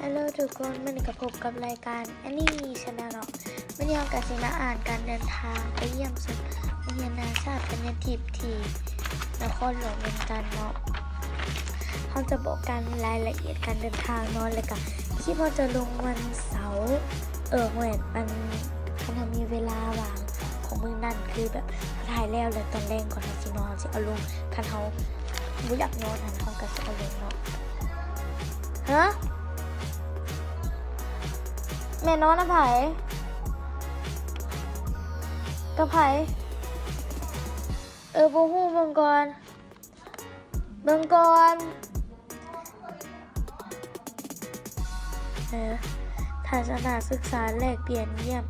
Hello ທຸກຄົນ, ມື້ນີ້ກໍພົບກັບລາຍການ Annie Channel ເນາະ. ມື້ນີ້ເຮົາກໍຊິມາອ່ານການເດີນທາງໄປຢ້ຽມຊົມໂຮງຮຽນນານາຊາດປັນຍາທິບທີ່ນະຄອນຫຼວງວຽງຈັນເນາະ. ເຮົາຈະບອກການລາຍລະອຽດການເດີນທາງເນາະ ແລ້ວກໍຄລິບເຮົາຈະລົງວັນເສົາ. ເອີ ແມ່ນ ອັນ ຄັນເຮົາມີເວລາວ່າງຂອງມື້ນັ້ນ ຄືແບບເຮົາຖ່າຍແລ້ວ ແລ້ວຕອນແລງກ່ອນເຮົາຊິນອນ ເຮົາຊິເອົາລົງ. ຄັນເຮົາບໍ່ຢາກນອນຫັ້ນ ເຮົາກໍຊິເອົາລົງເນາະ. ຮະ? ແມ່ນອນນຳໃຜ? ກັບໃຜ? ເອີ ບໍ່ຮູ້ ເບິ່ງກ່ອນ ເບິ່ງກ່ອນ. ເອີ ທັດສະນະສຶກສາແລກປ່ຽນຢ້ຽມ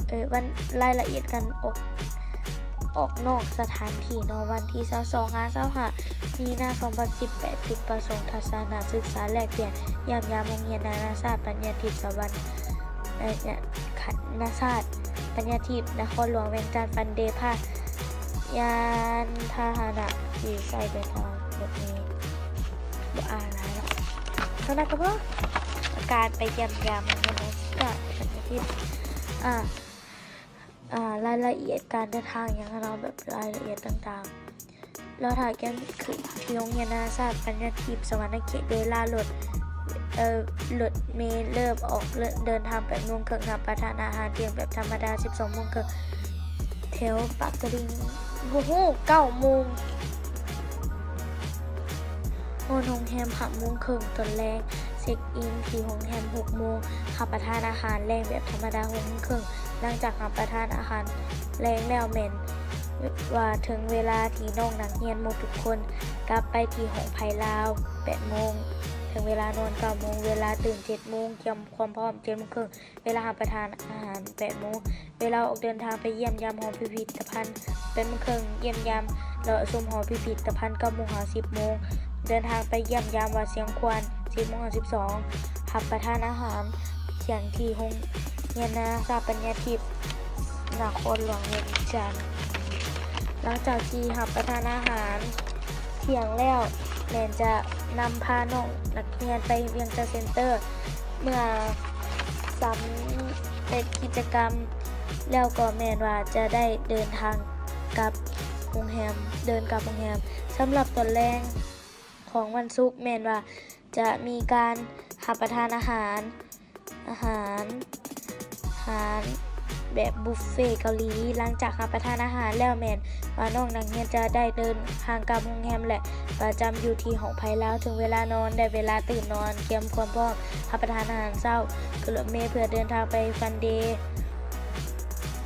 ເອີ ວັນ ລາຍລະອຽດການອອກ ອອກນອກສະຖານທີ່ເນາະ. ວັນທີຊາວສອງຫາຊາວຫ້າມີນາ ສອງພັນສິບແປດ ຈຸດປະສົງທັດສະນະສຶກສາແລກປ່ຽນຢ້ຽມຢາມໂຮງຮຽນນານາຊາດປັນຍາທິບສະຫວັນ ເອີ ນາ ນາຊາດປັນຍາທິບນະຄອນຫຼວງວຽງຈັນ Fun Day ພາຍານພາຫະນະທີ່ໃຊ້ເດີນທາງ ລົດເມ. ບໍ່ອ່ານຫຼາຍເນາະ ເທົ່ານັ້ນກໍພໍ. ການໄປຢ້ຽມຢາມໂຮງຮຽນນານາຊາດປັນຍາທິບ ອາ ອາ ລາຍລະອຽດການເດີນທາງຫຍັງເນາະ ແບບລາຍລະອຽດຕ່າງໆ. ລໍຖ້າກຽມຂຶ້ນທີ່ໂຮງຮຽນນານາຊາດປັນຍາທິບສະຫວັນນະເຂດ ເວລາລົດ ເອີ ລົດເມເລີ່ມອອກເດີນທາງແປດໂມງເຄິ່ງ, ຮັບປະທານອາຫານທ່ຽງແບບທຳມະດາສິບສອງໂມງເຄິ່ງ ແຖວປາກກະດິງ ບໍ່ຮູ້ ເກົ້າໂມງ, ຮອດໂຮງແຮມຫ້າໂມງເຄິ່ງຕອນແລງ, ເຊັກອິນທີ່ໂຮງແຮມຫົກໂມງ, ຮັບປະທານອາຫານແລງແບບທຳມະດາຫົກໂມງເຄິ່ງ. ຫຼັງຈາກຮັບປະທານອາຫານແລງແລ້ວ ແມ່ນວ່າເຖິງເວລາທີ່ນ້ອງນັກຮຽນໝົດທຸກຄົນກັບໄປທີ່ຫ້ອງໄພລາວ ແປດໂມງ, ເຖິງເວລານອນເກົ້າໂມງ, ເວລາຕື່ນເຈັດໂມງ, ກຽມຄວາມພ້ອມເຈັດໂມງເຄິ່ງ, ເວລາຮັບປະທານອາຫານແປດໂມງ, ເວລາອອກເດີນທາງໄປຢ້ຽມຢາມຫໍພິພິດຕະພັນແປດໂມງເຄິ່ງ, ຢ້ຽມຢາມເລາະຊົມຫໍພິພິດຕະພັນເກົ້າໂມງຫາສິບໂມງ, ເດີນທາງໄປຢ້ຽມຢາມວັດຊຽງຂວັນສິບໂມງຫາສິບສອງ, ຮັບປະທານອາຫານທ່ຽງທີ່ໂຮງຮຽນນານາຊາດປັນຍາທິບນະຄອນຫຼວງວຽງຈັນ. ຫຼັງຈາກທີ່ຮັບປະທານອາຫານທ່ຽງແລ້ວ ແມ່ນຈະນຳພານ້ອງນັກຮຽນໄປວຽງຈັນເຊັນເຕີ ເມື່ອສຳເລັດກິດຈະກຳແລ້ວກໍແມ່ນວ່າຈະໄດ້ເດີນທາງກັບໂຮງແຮມ, ເດີນກັບໂຮງແຮມ. ສຳລັບຕອນແລງຂອງວັນສຸກແມ່ນວ່າຈະມີການຮັບປະທານອາຫານ, ອາຫານ, ອາຫານແບບບຸບເຟເກົາຫຼີ. ຫຼັງຈາກຮັບປະທານອາຫານແລ້ວແມ່ນວ່ານ້ອງນັກຮຽນຈະໄດ້ເດີນທາງກັບໂຮງແຮມ ແລະ ປະຈຳຢູ່ທີ່ຫ້ອງໄພລາວ. ເຖິງເວລານອນ ໄດ້ເວລາຕື່ນນອນ, ກຽມຄວາມພ້ອມຮັບປະທານອາຫານເຊົ້າ, ຂຶ້ນລົດເມເພື່ອເດີນທາງໄປ Fun Day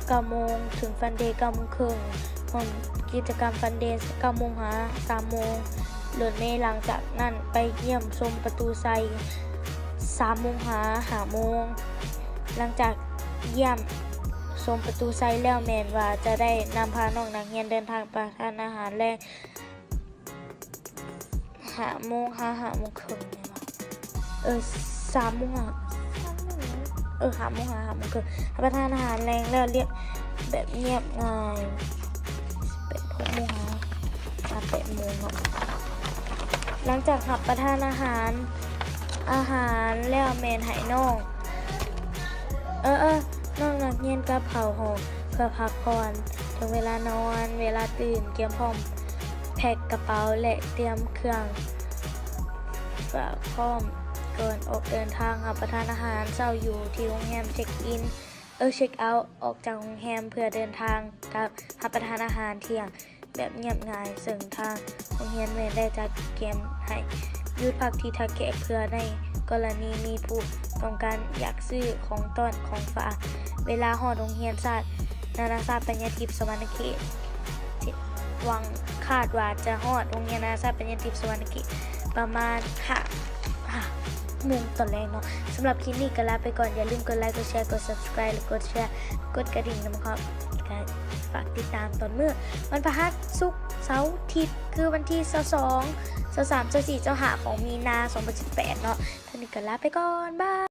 ເກົ້າໂມງ ເຖິງ Fun Day ເກົ້າໂມງເຄິ່ງ, ຮ່ວມກິດຈະກຳ Fun Day ເກົ້າໂມງຫາສາມໂມງ, ລົດເມ. ຫຼັງຈາກນັ້ນໄປຢ້ຽມຊົມປະຕູໄຊ ສາມໂມງຫາຫ້າໂມງ. ຫຼັງຈາກຢ້ຽມຊົມປະຕູໄຊແລ້ວ ແມ່ນວ່າຈະໄດ້ນຳພານ້ອງນັກຮຽນເດີນທາງໄປທານອາຫານແລງ ຫ້າໂມງຫາຫ້າໂມງເຄິ່ງແມ່ນບໍ່? ເອີ ສາມໂມງຫາ ເອີ ຫ້າໂມງຫາຫ້າໂມງເຄິ່ງ ຮັບປະທານອາຫານແລງແລ້ວ ລຽບແບບງຽບງ່າຍ ແປດ ຫົກໂມງຫາ ຫາແປດໂມງເນາະ. ຫຼັງຈາກຮັບປະທານອາຫານ ອາຫານແລ້ວແມ່ນໃຫ້ນ້ອງ ເອີ ເອີ ນ້ອງນັກຮຽນກັບເຂົ້າຫ້ອງເພື່ອພັກຜ່ອນ. ເຖິງເວລານອນ, ເວລາຕື່ນ, ກຽມພ້ອມ ແພັກກະເປົາ ແລະ ຕຽມເຄື່ອງຝາກພ້ອມກ່ອນອອກເດີນທາງ. ຮັບປະທານອາຫານເຊົ້າຢູ່ທີ່ໂຮງແຮມ, ເຊັກອິນ ເອີ ເຊັກເອົາ ອອກຈາກໂຮງແຮມເພື່ອເດີນທາງກັບ. ຮັບປະທານອາຫານທ່ຽງແບບງຽບງ່າຍ ເຊິ່ງທາງໂຮງຮຽນແມ່ນໄດ້ຈັດກຽມໃຫ້ຢຸດພັກທີ່ທ່າແຂກ ເພື່ອໃນກໍລະນີມີຜູ້ຕ້ອງການຢາກຊື້ຂອງຕ້ອນຂອງຝາກ. ເວລາຮອດໂຮງຮຽນຊາດ ນານາຊາດປັນຍາທິບສະຫວັນນະເຂດ ຫວັງ ຄາດວ່າຈະຮອດໂຮງຮຽນນານາຊາດປັນຍາທິບສະຫວັນນະເຂດປະມານຫ້າ ຫ້າໂມງຕອນແລງເນາະ. ສຳລັບຄລິບນີ້ກໍລາໄປກ່ອນ. ຢ່າລືມກົດໄລ ກົດແຊ ກົດ Subscribe ແລະ ກົດແຊ ກົດກະດິ່ງນຳເນາະ. ກໍຝາກຕິດຕາມຕອນມື້ວັນພະຫັດ, ສຸກ, ເສົາ, ອາທິດ ຄືວັນທີຊາວສອງ ຊາວສາມ ຊາວສີ່ ຊາວຫ້າ ຂອງມີນາ ສອງພັນສິບແປດເນາະ. ຕອນນີ້ກໍລາໄປກ່ອນ. ບາຍ.